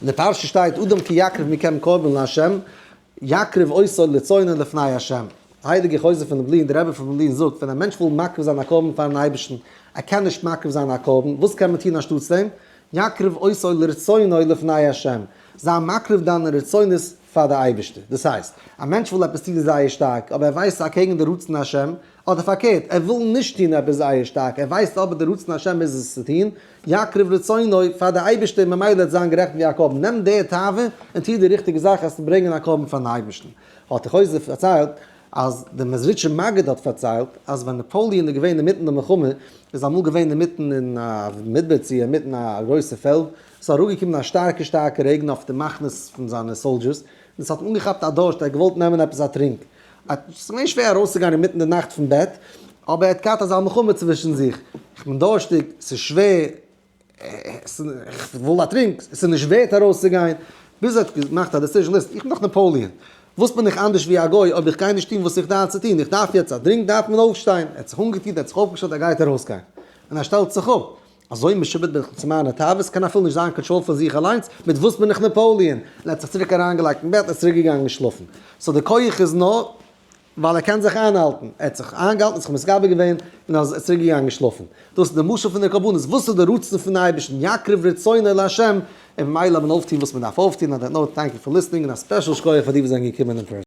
אין די פרשה שטייט אדם כי יקריב מכם קרבן לה' יקריב אותו לרצונו לפני ה'. די הייליגע חוזה פון לובלין, דער רבי פון לובלין זאגט, ווען א מענטש וויל מקריב זיין א קרבן פארן אייבערשטן, ער קען נישט מקריב זיין א קרבן, וואס קען מען טון אנשטאטס דעם? יקריב אותו לרצונו לפני ה', זיי מקריב דיינע רצונות פאר די אייבערשטער. דאס הייסט, א מענטש וויל עפעס טון זייער שטארק, אבער ער ווייסט ס'איז אקעגן די רצון השם, אדער פארקערט, ער וויל נישט טון עפעס זייער שטארק, ער ווייסט אבער די רצון השם איז עס צו טון, יקריב רצונו פאר די אייבערשטער ממילא וועט זיין גערעכנט ווי א קרבן, נעם די תאווה און טו די ריכטיגע זאך עס צו ברענגען א קרבן פארן אייבערשטן. האט דער חוזה פארציילט אז דער מעזריטשער מגיד האט פארציילט אז ווען נאפאליען איז געווען אינמיטן די מלחמה איז אמאל געווען אינמיטן אין א מדבר צו אינמיטן א גרויסע פעלד, ס'איז אראפגעקומען א שטארקע שטארקע רעגן אויף די מחנות פון זיינע soldiers, און ס'האט אנגעכאפט א דורשט, ער האט געוואלט נעמען עפעס א טרינק, ס'איז געווען שווער ארויסצוגיין אינמיטן די נאכט פון בעט, אבער ער האט געהאט אזא מלחמה צווישן זיך, איך בין דורשטיג, ס'איז שווער, איך וויל א טרינק, ס'איז נישט ווערט ארויסצוגיין, ביז ער האט געמאכט א decision, listen, איך בין דאך נאפאליען, וואס בין איך אנדערש ווי א גוי אויב איך גיי נישט טון וואס איך דארף צו טון, איך דארף יעצט א drink דארף מען אויפשטיין, ער האט זיך אנגעטון, ער האט זיך אויפגעשטעלט, ער גייט ארויסגיין, און ער שטעלט זיך אפ, אזוי משועבד בין איך צו מיינע תאוות, קען אפילו נישט זיין קאנטראל פון זיך אליינס, מיט וואס בין איך נאפאליען? און ער האט זיך צוריק אריינגעלייגט אין בעט און איז צוריק געגאנגען שלאפן. so די כח איז נאר ווייל ער קען זיך איינהאלטן. ער האט זיך איינגעהאלטן, זיך מתגבר געווען, און איז צוריק געגאנגען שלאפן. דאס איז די משל פון די קרבנות. וואס איז די רצון פון אייבערשטן? יקריב רצונו לה', און ממילא מען אויפטון וואס מען דארף אויפטון. On that note, thank you for listening, און א special שכוח פאר די וואס זענען געקומען אין person.